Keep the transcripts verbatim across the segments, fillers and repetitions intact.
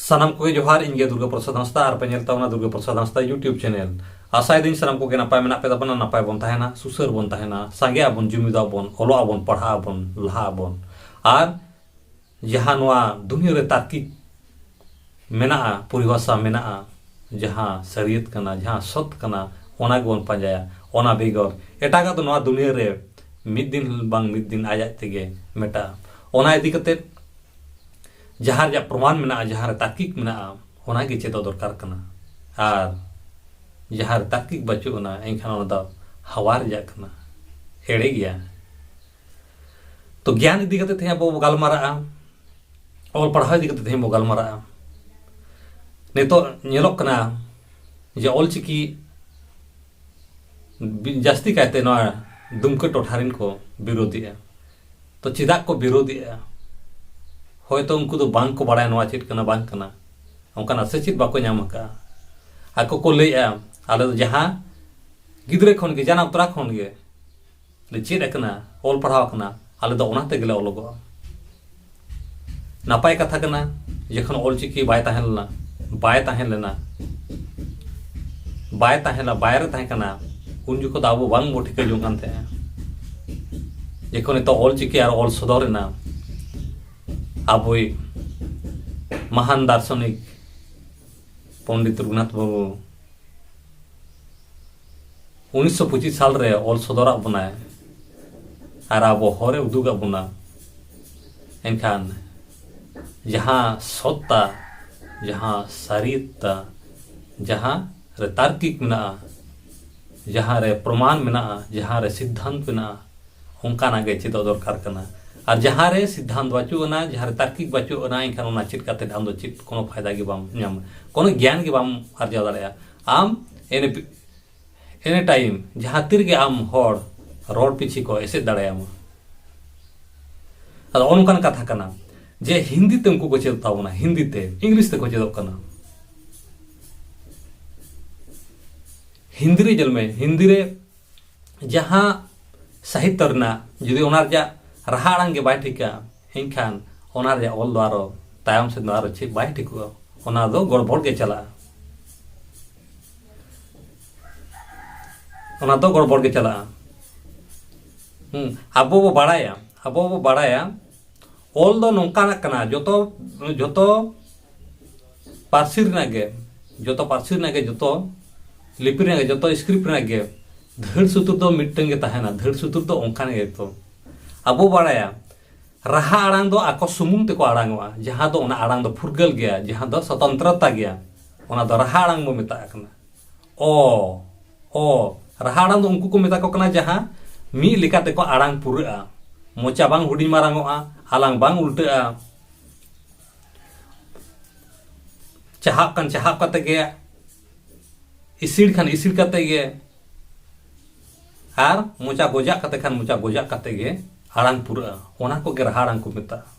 ᱥᱟᱱᱟᱢ ᱠᱚᱜᱮ ᱡᱚᱦᱟᱨ᱾ ᱤᱧ ᱜᱮ ᱫᱩᱨᱜᱟ ᱯᱨᱚᱥᱟᱫᱽ ᱦᱟᱸᱥᱫᱟ, ᱟᱨ ᱯᱮ ᱧᱮᱞ ᱛᱟᱵᱚᱱᱟ ᱫᱩᱨᱜᱟ ᱯᱨᱚᱥᱟᱫᱽ ᱦᱟᱸᱥᱫᱟ YouTube ᱪᱮᱱᱮᱞ᱾ ᱟᱥᱟᱭᱮᱫᱟᱹᱧ ᱥᱟᱱᱟᱢ ᱠᱚᱜᱮ ᱱᱟᱯᱟᱭ ᱢᱮᱱᱟᱜ ᱯᱮ ᱛᱟᱵᱚᱱᱟ, ᱱᱟᱯᱟᱭ ᱵᱚᱱ ᱛᱟᱦᱮᱱᱟ, ᱥᱩᱥᱟᱹᱨ ᱵᱚᱱ ᱛᱟᱦᱮᱱᱟ, ᱥᱟᱸᱜᱮ ᱟᱵᱚᱱ, ᱡᱩᱢᱤᱫᱚᱜ ᱟᱵᱚᱱ, ᱚᱞᱚᱜ ᱟᱵᱚᱱ, ᱯᱟᱲᱦᱟᱜ ᱟᱵᱚᱱ, ᱞᱟᱦᱟᱜ ᱟᱵᱚᱱ᱾ ᱟᱨ ᱡᱟᱦᱟᱸ ᱱᱚᱣᱟ ᱫᱩᱱᱤᱭᱟᱹ ᱨᱮ ᱛᱟᱨᱠᱤᱠ ᱢᱮᱱᱟᱜᱼᱟ, ᱯᱚᱨᱤᱵᱷᱟᱥᱟ ᱢᱮᱱᱟᱜᱼᱟ, ᱡᱟᱦᱟᱸ ᱥᱟᱹᱨᱤᱭᱟᱹᱛ ᱠᱟᱱᱟ, ᱡᱟᱦᱟᱸ ᱥᱚᱛ ᱠᱟᱱᱟ, ᱚᱱᱟ ᱜᱮᱵᱚᱱ ᱯᱟᱸᱡᱟᱭᱟ᱾ ᱚᱱᱟ ᱵᱮᱜᱚᱨ ᱮᱴᱟᱜᱟᱜ ᱫᱚ ᱱᱚᱣᱟ ᱫᱩᱱᱤᱭᱟᱹ ᱨᱮ ᱢᱤᱫ ᱫᱤᱱ ᱵᱟᱝ ᱢᱤᱫ ᱫᱤᱱ ᱟᱡ ᱟᱡ ᱛᱮᱜᱮ ᱢᱮᱴᱟᱜᱼᱟ᱾ ᱚᱱᱟ ᱤᱫᱤ ᱠᱟᱛᱮᱫ ᱡᱟᱦᱟᱸ ᱨᱮᱭᱟᱜ ᱯᱨᱚᱢᱟᱱ ᱢᱮᱱᱟᱜᱼᱟ, ᱡᱟᱦᱟᱸ ᱨᱮ ᱛᱟᱨᱠᱤᱠ ᱢᱮᱱᱟᱜᱼᱟ, ᱚᱱᱟ ᱜᱮ ᱪᱮᱫᱚᱜ ᱫᱚᱨᱠᱟᱨ ᱠᱟᱱᱟ᱾ ᱟᱨ ᱡᱟᱦᱟᱸ ᱨᱮ ᱛᱟᱨᱠᱤᱠ ᱵᱟᱹᱪᱩᱜ ᱟᱱᱟ, ᱮᱱᱠᱷᱟᱱ ᱚᱱᱟ ᱫᱚ ᱦᱟᱣᱟ ᱨᱮᱭᱟᱜ ᱠᱟᱱᱟ, ᱮᱲᱮ ᱜᱮᱭᱟ᱾ ᱛᱚ, ᱜᱮᱭᱟᱱ ᱤᱫᱤ ᱠᱟᱛᱮ ᱛᱮᱦᱮᱧ ᱟᱵᱚ ᱵᱚ ᱜᱟᱞᱢᱟᱨᱟᱜᱼᱟ, ᱚᱞ ᱯᱟᱲᱦᱟᱣ ᱤᱫᱤ ᱠᱟᱛᱮ ᱛᱮᱦᱮᱧ ᱵᱚ ᱜᱟᱞᱢᱟᱨᱟᱜᱼᱟ᱾ ᱱᱤᱛᱚᱜ ᱧᱮᱞᱚᱜ ᱠᱟᱱᱟ ᱡᱮ ᱚᱞᱪᱤᱠᱤ ᱵᱤ-, ᱡᱟᱹᱥᱛᱤ ᱠᱟᱭᱛᱮ ᱱᱚᱣᱟ ᱫᱩᱢᱠᱟᱹ ᱴᱚᱴᱷᱟ ᱨᱮᱱ ᱠᱚ ᱵᱤᱨᱳᱫᱷᱮᱜᱼᱟ᱾ ᱛᱚ, ᱪᱮᱫᱟᱜ ᱠᱚ ᱵᱤᱨᱳᱫᱷᱮᱜᱼᱟ? ᱦᱚᱭᱛᱚ ᱩᱱᱠᱩ ᱫᱚ ᱵᱟᱝ ᱠᱚ ᱵᱟᱲᱟᱭᱟ ᱱᱚᱣᱟ ᱪᱮᱫ ᱠᱟᱱᱟ, ᱵᱟᱝ ᱠᱟᱱᱟ, ᱚᱱᱠᱟᱱᱟᱜ ᱥᱮᱪᱮᱫ ᱵᱟᱠᱚ ᱧᱟᱢ ᱟᱠᱟᱫᱼᱟ᱾ ᱟᱠᱚ ᱠᱚ ᱞᱟᱹᱭᱮᱜᱼᱟ, ᱟᱞᱮ ᱫᱚ ᱡᱟᱦᱟᱸ ᱜᱤᱫᱽᱨᱟᱹ ᱠᱷᱚᱱ ᱜᱮ, ᱡᱟᱱᱟᱢ ᱛᱚᱨᱟ ᱠᱷᱚᱱ ᱜᱮ ᱞᱮ ᱪᱮᱫ ᱟᱠᱟᱱᱟ, ᱚᱞ ᱯᱟᱲᱦᱟᱣ ᱟᱠᱟᱱᱟ, ᱟᱞᱮ ᱫᱚ ᱚᱱᱟ ᱛᱮᱜᱮ ᱞᱮ ᱚᱞᱚᱜᱚᱜᱼᱟ᱾ ᱱᱟᱯᱟᱭ ᱠᱟᱛᱷᱟ ᱠᱟᱱᱟ, ᱡᱚᱠᱷᱚᱱ ᱚᱞᱪᱤᱠᱤ ᱵᱟᱭ ᱛᱟᱦᱮᱸ ᱞᱮᱱᱟ, ᱵᱟᱭ ᱛᱟᱦᱮᱸ ᱞᱮᱱᱟ, ᱵᱟᱭ ᱛᱟᱦᱮᱸ ᱞᱮᱱᱟ, ᱵᱟᱭᱨᱮ ᱛᱟᱦᱮᱸ ᱠᱟᱱᱟ, ᱩᱱ ᱡᱚᱠᱷᱚᱱ ᱫᱚ ᱟᱵᱚ ᱵᱟᱝ ᱵᱚ ᱴᱷᱤᱠᱟᱹ ᱡᱚᱝ ᱠᱟᱱ ᱛᱟᱦᱮᱸᱜᱼᱟ᱾ ᱡᱚᱠᱷᱚᱱ ᱱᱤᱛᱚᱜ ᱚᱞᱪᱤᱠᱤ ᱟᱨ ᱚᱞ ᱥᱚᱫᱚᱨ ᱮᱱᱟ, ᱟᱵᱚᱭᱤᱡ ᱢᱟᱦᱟᱱ ᱫᱟᱨᱥᱚᱱᱤᱠ ᱯᱚᱱᱰᱤᱛ ᱨᱚᱜᱷᱩᱱᱟᱛᱷ ᱵᱟᱵᱩ ᱩᱱᱤᱥᱥᱚ ᱯᱚᱸᱪᱤᱥ ᱥᱟᱞ ᱨᱮ ᱚᱞ ᱥᱚᱫᱚᱨᱟᱜ ᱵᱚᱱᱟᱭ ᱟᱨ ᱟᱵᱚ ᱦᱚᱨᱮ ᱩᱫᱩᱜᱟᱜ ᱵᱚᱱᱟ, ᱮᱱᱠᱷᱟᱱ ᱡᱟᱦᱟᱸ ᱥᱚᱛᱛᱟ, ᱡᱟᱦᱟᱸ ᱥᱟᱹᱨᱤᱭᱟᱹᱛᱟ, ᱡᱟᱦᱟᱸ ᱨᱮ ᱛᱟᱨᱠᱤᱠ ᱢᱮᱱᱟᱜᱼᱟ, ᱡᱟᱦᱟᱸ ᱨᱮ ᱯᱨᱚᱢᱟᱱ ᱢᱮᱱᱟᱜᱼᱟ, ᱡᱟᱦᱟᱸ ᱨᱮ ᱥᱤᱫᱽᱫᱷᱟᱱᱛ ᱢᱮᱱᱟᱜᱼᱟ, ᱚᱱᱠᱟᱱᱟᱜ ᱜᱮ ᱪᱮᱫᱚᱜ ᱫᱚᱨᱠᱟᱨ ᱠᱟᱱᱟ᱾ ᱟᱨ ᱡᱟᱦᱟᱸ ᱨᱮ ᱥᱤᱫᱽᱫᱷᱟᱱᱛ ᱵᱟᱹᱪᱩᱜ ᱟᱱᱟ, ᱡᱟᱦᱟᱸ ᱨᱮ ᱛᱟᱨᱠᱤᱠ ᱵᱟᱹᱪᱩᱜ ᱟᱱᱟ, ᱮᱱᱠᱷᱟᱱ ᱚᱱᱟ ᱪᱮᱫ ᱠᱟᱛᱮ ᱟᱢ ᱫᱚ ᱪᱮᱫ ᱠᱳᱱᱳ ᱯᱷᱟᱭᱫᱟ ᱜᱮ ᱵᱟᱢ ᱧᱟᱢᱟ, ᱠᱳᱱᱳ ᱜᱮᱭᱟᱱ ᱜᱮ ᱵᱟᱢ ᱟᱨᱡᱟᱣ ᱫᱟᱲᱮᱭᱟᱜᱼᱟ᱾ ᱟᱢ any, any time ᱡᱟᱦᱟᱸ ᱛᱤ ᱨᱮᱜᱮ ᱟᱢ ᱦᱚᱲ ᱨᱚᱲ ᱯᱤᱪᱷᱤ ᱠᱚ ᱮᱥᱮᱫ ᱫᱟᱲᱮᱭᱟᱢᱟ᱾ ᱟᱫᱚ ᱱᱚᱜᱼᱚ ᱱᱚᱝᱠᱟᱱ ᱠᱟᱛᱷᱟ ᱠᱟᱱᱟ ᱡᱮ ᱦᱤᱱᱫᱤ ᱛᱮ ᱩᱱᱠᱩ ᱠᱚ ᱪᱮᱫ ᱛᱟᱵᱚᱱᱟ, ᱦᱤᱱᱫᱤ ᱛᱮ, ᱤᱝᱞᱤᱥ ᱛᱮᱠᱚ ᱪᱮᱫᱚᱜ ᱠᱟᱱᱟ᱾ ᱦᱤᱱᱫᱤ ᱨᱮ ᱧᱮᱞ ᱢᱮ, ᱦᱤᱱᱫᱤ ᱨᱮ ᱡᱟᱦᱟᱸ ᱥᱟᱦᱤᱛᱛᱚ ᱨᱮᱱᱟᱜ ᱡᱩᱫᱤ ᱚᱱᱟ ᱨᱮᱭᱟᱜ ᱨᱟᱦᱟ ᱟᱲᱟᱝ ᱜᱮ ᱵᱟᱭ ᱴᱷᱤᱠᱟ, ᱮᱱᱠᱷᱟᱱ ᱚᱱᱟ ᱨᱮᱭᱟᱜ ᱚᱞ ᱫᱚ ᱟᱨᱚ ᱛᱟᱭᱚᱢ ᱥᱮᱫ ᱫᱚ ᱟᱨᱚ ᱪᱮᱫ ᱵᱟᱭ ᱴᱷᱤᱠᱚᱜᱼᱟ, ᱚᱱᱟ ᱫᱚ ᱜᱚᱲᱵᱚᱲ ᱜᱮ ᱪᱟᱞᱟᱜᱼᱟ᱾ ᱚᱱᱟ ᱫᱚ ᱜᱚᱲᱵᱚᱲ ᱜᱮ ᱪᱟᱞᱟᱜᱼᱟ᱾ ᱦᱩᱸ, ᱟᱵᱚ ᱵᱚ ᱵᱟᱲᱟᱭᱟ, ᱟᱵᱚ ᱵᱚ ᱵᱟᱲᱟᱭᱟ, ᱚᱞ ᱫᱚ ᱱᱚᱝᱠᱟᱱᱟᱜ ᱠᱟᱱᱟ, ᱡᱚᱛᱚ, ᱡᱚᱛᱚ ᱯᱟᱹᱨᱥᱤ ᱨᱮᱱᱟᱜ ᱜᱮ, ᱡᱚᱛᱚ ᱯᱟᱹᱨᱥᱤ ᱨᱮᱱᱟᱜ ᱜᱮ, ᱡᱚᱛᱚ ᱞᱤᱯᱤ ᱨᱮᱱᱟᱜ ᱜᱮ, ᱡᱚᱛᱚ ᱥᱠᱨᱤᱯᱴ ᱨᱮᱱᱟᱜ ᱜᱮ ᱫᱷᱟᱹᱲ ᱥᱩᱛᱩᱨ ᱫᱚ ᱢᱤᱫᱴᱟᱝ ᱜᱮ ᱛᱟᱦᱮᱱᱟ᱾ ᱫᱷᱟᱹᱲ ᱥᱩᱛᱩᱨ ᱫᱚ ᱚᱱᱠᱟᱱ ᱜᱮ ᱛᱚ᱾ ᱟᱵᱚ ᱵᱟᱲᱟᱭᱟ, ᱨᱟᱦᱟ ᱟᱲᱟᱝ ᱫᱚ ᱟᱠᱚ ᱥᱩᱢᱩᱝ ᱛᱮᱠᱚ ᱟᱲᱟᱝᱚᱜᱼᱟ, ᱡᱟᱦᱟᱸ ᱫᱚ ᱚᱱᱟ ᱟᱲᱟᱝ ᱫᱚ ᱯᱷᱩᱨᱜᱟᱹᱞ ᱜᱮᱭᱟ, ᱡᱟᱦᱟᱸ ᱫᱚ ᱥᱚᱛᱚᱱᱛᱨᱚᱛᱟ ᱜᱮᱭᱟ, ᱚᱱᱟ ᱫᱚ ᱨᱟᱦᱟ ᱟᱲᱟᱝ ᱵᱚ ᱢᱮᱛᱟᱜ ᱠᱟᱱᱟ᱾ ᱚ, ᱚ, ᱨᱟᱦᱟ ᱟᱲᱟᱝ ᱫᱚ ᱩᱱᱠᱩ ᱠᱚ ᱢᱮᱛᱟ ᱠᱚ ᱠᱟᱱᱟ ᱡᱟᱦᱟᱸ ᱢᱤᱫ ᱞᱮᱠᱟ ᱛᱮᱠᱚ ᱟᱲᱟᱝ ᱯᱩᱨᱟᱹᱜᱼᱟ᱾ ᱢᱚᱪᱟ ᱵᱟᱝ ᱦᱩᱰᱤᱧ ᱢᱟᱨᱟᱝᱚᱜᱼᱟ, ᱟᱞᱟᱝ ᱵᱟᱝ ᱩᱞᱴᱟᱹᱜᱼᱟ, ᱪᱟᱦᱟᱵ ᱠᱟᱱ ᱪᱟᱦᱟᱵ ᱠᱟᱛᱮ ᱜᱮ, ᱤᱥᱤᱲ ᱠᱷᱟᱱ ᱤᱥᱤᱲ ᱠᱟᱛᱮ ᱜᱮ, ᱟᱨ ᱢᱚᱪᱟ ᱜᱚᱡᱟᱜ ᱠᱟᱛᱮ ᱠᱷᱟᱱ ᱢᱚᱪᱟ ᱜᱚᱡᱟᱜ ᱠᱟᱛᱮ ᱜᱮ ᱟᱲᱟᱝ ᱯᱩᱨᱟᱹᱜᱼᱟ᱾ ᱚᱱᱟ ᱠᱚᱜᱮ ᱨᱟᱦᱟ ᱟᱲᱟᱝ ᱠᱚ ᱢᱮᱛᱟᱜᱼᱟ᱾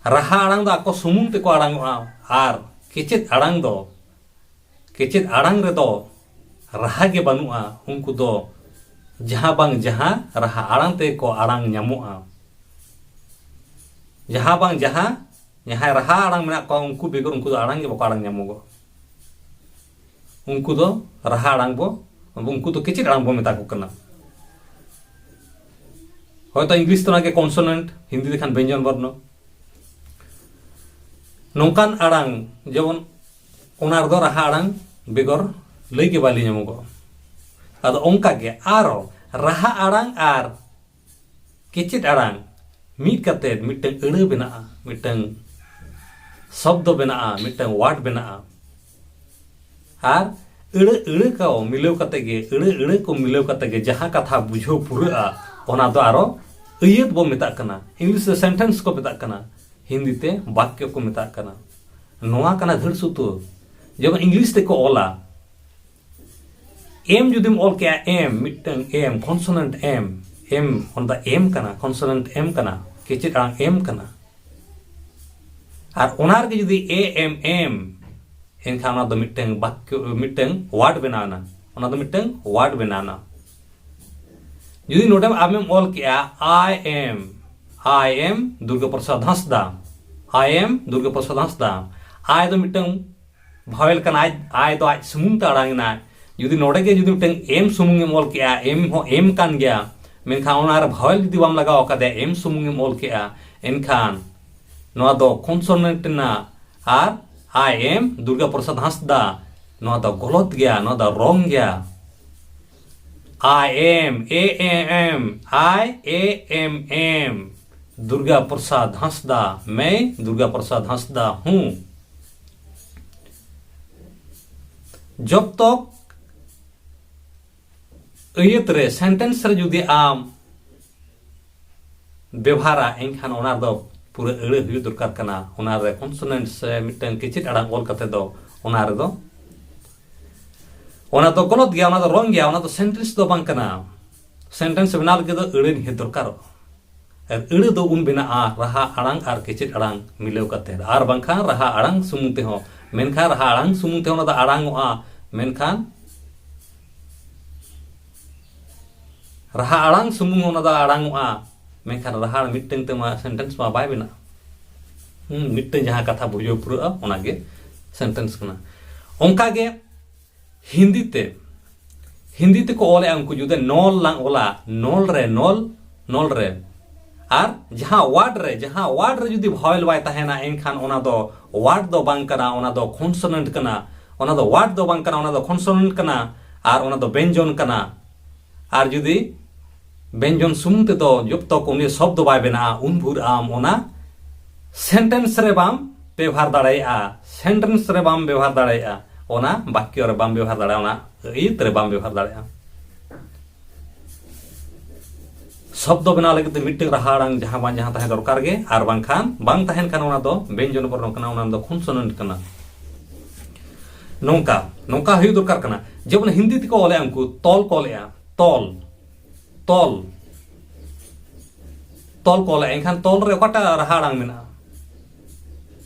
ᱨᱟᱦᱟ ᱟᱲᱟᱝ ᱫᱚ ᱟᱠᱚ ᱥᱩᱢᱩᱝ ᱛᱮᱠᱚ ᱟᱲᱟᱝᱚᱜᱼᱟ, ᱟᱨ ᱠᱮᱪᱮᱫ ᱟᱲᱟᱝ ᱫᱚ, ᱠᱮᱪᱮᱫ ᱟᱲᱟᱝ ᱨᱮᱫᱚ ᱨᱟᱦᱟ ᱜᱮ ᱵᱟᱹᱱᱩᱜᱼᱟ᱾ ᱩᱱᱠᱩ ᱫᱚ ᱡᱟᱦᱟᱸ ᱵᱟᱝ ᱡᱟᱦᱟᱸ ᱨᱟᱦᱟ ᱟᱲᱟᱝ ᱛᱮᱠᱚ ᱟᱲᱟᱝ ᱧᱟᱢᱚᱜᱼᱟ᱾ ᱡᱟᱦᱟᱸ ᱵᱟᱝ ᱡᱟᱦᱟᱸ, ᱡᱟᱦᱟᱸᱭ ᱨᱟᱦᱟ ᱟᱲᱟᱝ ᱢᱮᱱᱟᱜ ᱠᱚᱣᱟ, ᱩᱱᱠᱩ ᱵᱮᱜᱚᱨ ᱩᱱᱠᱩ ᱫᱚ ᱟᱲᱟᱝ ᱜᱮ ᱵᱟᱠᱚ ᱟᱲᱟᱝ ᱧᱟᱢᱚᱜᱚᱜ᱾ ᱩᱱᱠᱩ ᱫᱚ ᱨᱟᱦᱟ ᱟᱲᱟᱝ ᱵᱚ, ᱩᱱᱠᱩ ᱫᱚ ᱠᱮᱪᱮᱫ ᱟᱲᱟᱝ ᱵᱚ ᱢᱮᱛᱟ ᱠᱚ ᱠᱟᱱᱟ᱾ ᱦᱚᱭᱛᱚ ᱤᱝᱞᱤᱥ ᱛᱮ ᱚᱱᱟᱜᱮ ᱠᱚᱱᱥᱚᱱᱮᱱᱴ, ᱦᱤᱱᱫᱤ ᱛᱮᱠᱷᱟᱱ ᱵᱮᱧᱡᱚᱱ ᱵᱚᱨᱱᱚ᱾ ᱱᱚᱝᱠᱟᱱ ᱟᱲᱟᱝ ᱡᱮᱢᱚᱱ ᱚᱱᱟ ᱨᱮᱫᱚ ᱨᱟᱦᱟ ᱟᱲᱟᱝ ᱵᱮᱜᱚᱨ ᱞᱟᱹᱭ ᱜᱮ ᱵᱟᱭ ᱞᱟᱹᱭ ᱧᱟᱢᱚᱜᱚᱜᱼᱟ᱾ ᱟᱫᱚ ᱚᱱᱠᱟ ᱜᱮ ᱟᱨᱚ ᱨᱟᱦᱟ ᱟᱲᱟᱝ ᱟᱨ ᱠᱮᱪᱮᱫ ᱟᱲᱟᱝ ᱢᱤᱫ ᱠᱟᱛᱮ ᱢᱤᱫᱴᱟᱝ ᱟᱹᱲᱟᱹ ᱵᱮᱱᱟᱜᱼᱟ, ᱢᱤᱫᱴᱟᱝ ᱥᱚᱵᱫᱚ ᱵᱮᱱᱟᱜᱼᱟ, ᱢᱤᱫᱴᱟᱝ ᱣᱟᱨᱰ ᱵᱮᱱᱟᱜᱼᱟ᱾ ᱟᱨ ᱟᱹᱲᱟᱹ ᱟᱹᱲᱟᱹ ᱠᱚ ᱢᱤᱞᱟᱹᱣ ᱠᱟᱛᱮ ᱜᱮ, ᱟᱹᱲᱟᱹ ᱟᱹᱲᱟᱹ ᱠᱚ ᱢᱤᱞᱟᱹᱣ ᱠᱟᱛᱮ ᱜᱮ ᱡᱟᱦᱟᱸ ᱠᱟᱛᱷᱟ ᱵᱩᱡᱷᱟᱹᱣ ᱯᱩᱨᱟᱹᱜᱼᱟ, ᱚᱱᱟ ᱫᱚ ᱟᱨᱚ ᱟᱹᱭᱟᱹᱛ ᱵᱚ ᱢᱮᱛᱟᱜ ᱠᱟᱱᱟ᱾ ᱤᱝᱞᱤᱥ ᱛᱮ ᱥᱮᱱᱴᱮᱱᱥ ᱠᱚ ᱢᱮᱛᱟᱜ ᱠᱟᱱᱟ, ᱦᱤᱱᱫᱤ ᱛᱮ ᱵᱟᱠᱭᱚ ᱠᱚ ᱢᱮᱛᱟᱜ ᱠᱟᱱᱟ᱾ ᱱᱚᱣᱟ ᱠᱟᱱᱟ ᱫᱷᱟᱹᱲ ᱥᱩᱛᱟᱹᱨ᱾ ᱡᱮᱢᱚᱱ ᱤᱝᱞᱤᱥ ᱛᱮᱠᱚ ᱚᱞᱟ, ᱮᱢ ᱡᱩᱫᱤᱢ ᱚᱞ ᱠᱮᱜᱼᱟ, ᱮᱢ, ᱢᱤᱫᱴᱟᱝ ᱮᱢ, ᱠᱚᱱᱥᱚᱱᱮᱱᱴ ᱮᱢ, ᱮᱢ, ᱚᱱᱟ ᱫᱚ ᱮᱢ ᱠᱟᱱᱟ, ᱠᱚᱱᱥᱚᱱᱮᱱᱴ ᱮᱢ ᱠᱟᱱᱟ, ᱠᱮᱪᱮᱫ ᱟᱲᱟᱝ ᱮᱢ ᱠᱟᱱᱟ᱾ ᱟᱨ ᱚᱱᱟ ᱨᱮᱜᱮ ᱡᱩᱫᱤ ᱮ ᱮᱢ ᱮᱢ, ᱮᱱᱠᱷᱟᱱ ᱚᱱᱟ ᱫᱚ ᱢᱤᱫᱴᱟᱝ ᱵᱟᱠᱭᱚ, ᱢᱤᱫᱴᱟᱝ ᱣᱟᱨᱰ ᱵᱮᱱᱟᱣ ᱮᱱᱟ᱾ ᱚᱱᱟ ᱫᱚ ᱢᱤᱫᱴᱟᱝ ᱣᱟᱨᱰ ᱵᱮᱱᱟᱣ ᱮᱱᱟ᱾ ᱡᱩᱫᱤ ᱱᱚᱰᱮ ᱟᱢᱮᱢ ᱚᱞ ᱠᱮᱜᱼᱟ, I am, I am Durga Prasad Hansda, I am Durga Prasad Hansda. I ᱫᱚ ᱢᱤᱫᱴᱟᱝ vowel ᱠᱟᱱᱟ, ᱟᱡ, I ᱫᱚ ᱟᱡ ᱥᱩᱢᱩᱝ ᱛᱮ ᱟᱲᱟᱝ ᱮᱱᱟ᱾ ᱡᱩᱫᱤ ᱱᱚᱰᱮ ᱜᱮ ᱡᱩᱫᱤ ᱢᱤᱫᱴᱟᱝ M ᱥᱩᱢᱩᱝ ᱮᱢ ᱚᱞ ᱠᱮᱜᱼᱟ, M ᱦᱚᱸ M ᱠᱟᱱ ᱜᱮᱭᱟ, ᱢᱮᱱᱠᱷᱟᱱ ᱚᱱᱟ ᱨᱮ vowel ᱡᱩᱫᱤ ᱵᱟᱢ ᱞᱟᱜᱟᱣ ᱟᱠᱟᱫᱟ, M ᱥᱩᱢᱩᱝ ᱮᱢ ᱚᱞ ᱠᱮᱜᱼᱟ, ᱮᱱᱠᱷᱟᱱ ᱱᱚᱣᱟ ᱫᱚ consonant ᱮᱱᱟ᱾ ᱟᱨ I am ᱫᱩᱨᱜᱟ ᱯᱨᱚᱥᱟᱫᱽ ᱦᱟᱸᱥᱫᱟ, ᱱᱚᱣᱟ ᱫᱚ ᱜᱚᱞᱚᱛ ᱜᱮᱭᱟ, ᱱᱚᱣᱟ ᱫᱚ wrong ᱜᱮᱭᱟ᱾ I am, A M, I, A M, am, Durga Prasad ᱦᱟᱸᱥᱫᱟ, मैं दुर्गा प्रसाद हंसदा हूँ। ᱡᱚᱵ ᱛᱚᱠ ᱟᱹᱭᱟᱹᱛ ᱨᱮ, sentence ᱨᱮ ᱡᱩᱫᱤ ᱟᱢ ᱵᱮᱵᱷᱟᱨᱟ, ᱮᱱᱠᱷᱟᱱ ᱚᱱᱟ ᱫᱚ ᱯᱩᱨᱟᱹ ᱟᱹᱲᱟᱹ ᱦᱩᱭᱩᱜ ᱫᱚᱨᱠᱟᱨ ᱠᱟᱱᱟ᱾ ᱚᱱᱟ ᱨᱮ consonant ᱥᱮ ᱢᱤᱫᱴᱟᱝ ᱠᱮᱪᱮᱫ ᱟᱲᱟᱝ ᱚᱞ ᱠᱟᱛᱮ ᱫᱚ ᱚᱱᱟ ᱨᱮᱫᱚ, ᱚᱱᱟ ᱫᱚ ᱜᱚᱞᱚᱛ ᱜᱮᱭᱟ, ᱚᱱᱟ ᱫᱚ wrong ᱜᱮᱭᱟ, ᱚᱱᱟ ᱫᱚ sentence ᱫᱚ ᱵᱟᱝ ᱠᱟᱱᱟ᱾ Sentence ᱵᱮᱱᱟᱣ ᱞᱟᱹᱜᱤᱫ ᱫᱚ ᱟᱹᱲᱟᱹ ᱱᱤᱦᱟᱹᱛ ᱫᱚᱨᱠᱟᱨᱚᱜᱼᱟ᱾ ᱟᱨ ᱟᱹᱲᱟᱹ ᱫᱚ ᱩᱱ ᱵᱮᱱᱟᱜᱼᱟ, ᱨᱟᱦᱟ ᱟᱲᱟᱝ ᱟᱨ ᱠᱮᱪᱮᱫ ᱟᱲᱟᱝ ᱢᱤᱞᱟᱹᱣ ᱠᱟᱛᱮ, ᱟᱨ ᱵᱟᱝᱠᱷᱟᱱ ᱨᱟᱦᱟ ᱟᱲᱟᱝ ᱥᱩᱢᱩᱝ ᱛᱮᱦᱚᱸ᱾ ᱢᱮᱱᱠᱷᱟᱱ ᱨᱟᱦᱟ ᱟᱲᱟᱝ ᱥᱩᱢᱩᱝ ᱛᱮᱦᱚᱸ ᱚᱱᱟ ᱫᱚ ᱟᱲᱟᱝ ᱚᱜᱼᱟ, ᱢᱮᱱᱠᱷᱟᱱ ᱨᱟᱦᱟ ᱟᱲᱟᱝ ᱥᱩᱢᱩᱝ ᱚᱱᱟ ᱫᱚ ᱟᱲᱟᱝ ᱚᱜᱼᱟ, ᱢᱮᱱᱠᱷᱟᱱ ᱨᱟᱦᱟ ᱟᱲᱟᱝ ᱢᱤᱫᱴᱟᱝ ᱛᱮᱢᱟ sentence ᱢᱟ ᱵᱟᱭ ᱵᱮᱱᱟᱜᱼᱟ᱾ ᱦᱩᱸ, ᱢᱤᱫᱴᱟᱝ ᱡᱟᱦᱟᱸ ᱠᱟᱛᱷᱟ ᱵᱩᱡᱷᱟᱹᱣ ᱯᱩᱨᱟᱹᱜᱼᱟ, ᱚᱱᱟᱜᱮ sentence ᱠᱟᱱᱟ᱾ ᱚᱱᱠᱟᱜᱮ ᱦᱤᱱᱫᱤ ᱛᱮ, ᱦᱤᱱᱫᱤ ᱛᱮᱠᱚ ᱚᱞᱮᱜᱼᱟ ᱩᱱᱠᱩ, ᱡᱩᱫᱤ ᱱᱚᱞ ᱞᱟᱝ ᱚᱞᱟ, ᱱᱚᱞ ᱨᱮ, ᱱᱚᱞ, ᱱᱚᱞ ᱨᱮ, ᱟᱨ ᱡᱟᱦᱟᱸ word ᱨᱮ, ᱡᱟᱦᱟᱸ word ᱨᱮ ᱡᱩᱫᱤ vowel ᱵᱟᱭ ᱛᱟᱦᱮᱱᱟ, ᱮᱱᱠᱷᱟᱱ ᱚᱱᱟ ᱫᱚ word ᱫᱚ ᱵᱟᱝ ᱠᱟᱱᱟ, ᱚᱱᱟ ᱫᱚ consonant ᱠᱟᱱᱟ᱾ ᱚᱱᱟ ᱫᱚ word ᱫᱚ ᱵᱟᱝ ᱠᱟᱱᱟ, ᱚᱱᱟ ᱫᱚ consonant ᱠᱟᱱᱟ, ᱟᱨ ᱚᱱᱟ ᱫᱚ ᱵᱮᱧᱡᱚᱱ ᱠᱟᱱᱟ᱾ ᱟᱨ ᱡᱩᱫᱤ ᱵᱮᱧᱡᱚᱱ ᱥᱩᱢᱩᱝ ᱛᱮᱫᱚ ᱡᱚᱵ ᱛᱚᱠ ᱩᱱᱤ ᱥᱚᱵᱫᱚ ᱵᱟᱭ ᱵᱮᱱᱟᱜᱼᱟ, ᱩᱱ ᱵᱷᱳᱨ ᱟᱢ ᱚᱱᱟ sentence ᱨᱮ ᱵᱟᱢ ᱵᱮᱵᱷᱟᱨ ᱫᱟᱲᱮᱭᱟᱜᱼᱟ, sentence ᱨᱮ ᱵᱟᱢ ᱵᱮᱵᱷᱟᱨ ᱫᱟᱲᱮᱭᱟᱜᱼᱟ, ᱚᱱᱟ ᱵᱟᱠᱭᱚ ᱨᱮ ᱵᱟᱢ ᱵᱮᱵᱷᱟᱨ ᱫᱟᱲᱮᱭᱟᱜᱼᱟ, ᱚᱱᱟ ᱟᱹᱭᱟᱹᱛ ᱨᱮ ᱵᱟᱢ ᱵᱮᱵᱷᱟᱨ ᱫᱟᱲᱮᱭᱟᱜᱼᱟ᱾ ᱥᱚᱵᱫᱚ ᱵᱮᱱᱟᱣ ᱞᱟᱹᱜᱤᱫ ᱛᱮ ᱢᱤᱫᱴᱟᱝ ᱨᱟᱦᱟ ᱟᱲᱟᱝ ᱡᱟᱦᱟᱸ ᱵᱟᱝ ᱡᱟᱦᱟᱸ ᱛᱟᱦᱮᱸ ᱫᱚᱨᱠᱟᱨ ᱜᱮ, ᱟᱨ ᱵᱟᱝᱠᱷᱟᱱ, ᱵᱟᱝ ᱛᱟᱦᱮᱱ ᱠᱷᱟᱱ ᱚᱱᱟ ᱫᱚ ᱵᱮᱧᱡᱚᱱ ᱵᱚᱨᱱᱚ ᱠᱟᱱᱟ, ᱚᱱᱟ ᱫᱚ consonant ᱠᱟᱱᱟ᱾ ᱱᱚᱝᱠᱟ, ᱱᱚᱝᱠᱟ ᱦᱩᱭᱩᱜ ᱫᱚᱨᱠᱟᱨ ᱠᱟᱱᱟ᱾ ᱡᱮᱢᱚᱱ ᱦᱤᱱᱫᱤ ᱛᱮᱠᱚ ᱚᱞᱮᱜᱼᱟ ᱩᱱᱠᱩ, ᱛᱚᱞ ᱠᱚ ᱚᱞᱮᱜᱼᱟ, ᱛᱚᱞ, ᱛᱚᱞ, ᱛᱚᱞ ᱠᱚ ᱚᱞᱮᱜᱼᱟ᱾ ᱮᱱᱠᱷᱟᱱ ᱛᱚᱞ ᱨᱮ ᱚᱠᱟᱴᱟᱜ ᱨᱟᱦᱟ ᱟᱲᱟᱝ ᱢᱮᱱᱟᱜᱼᱟ?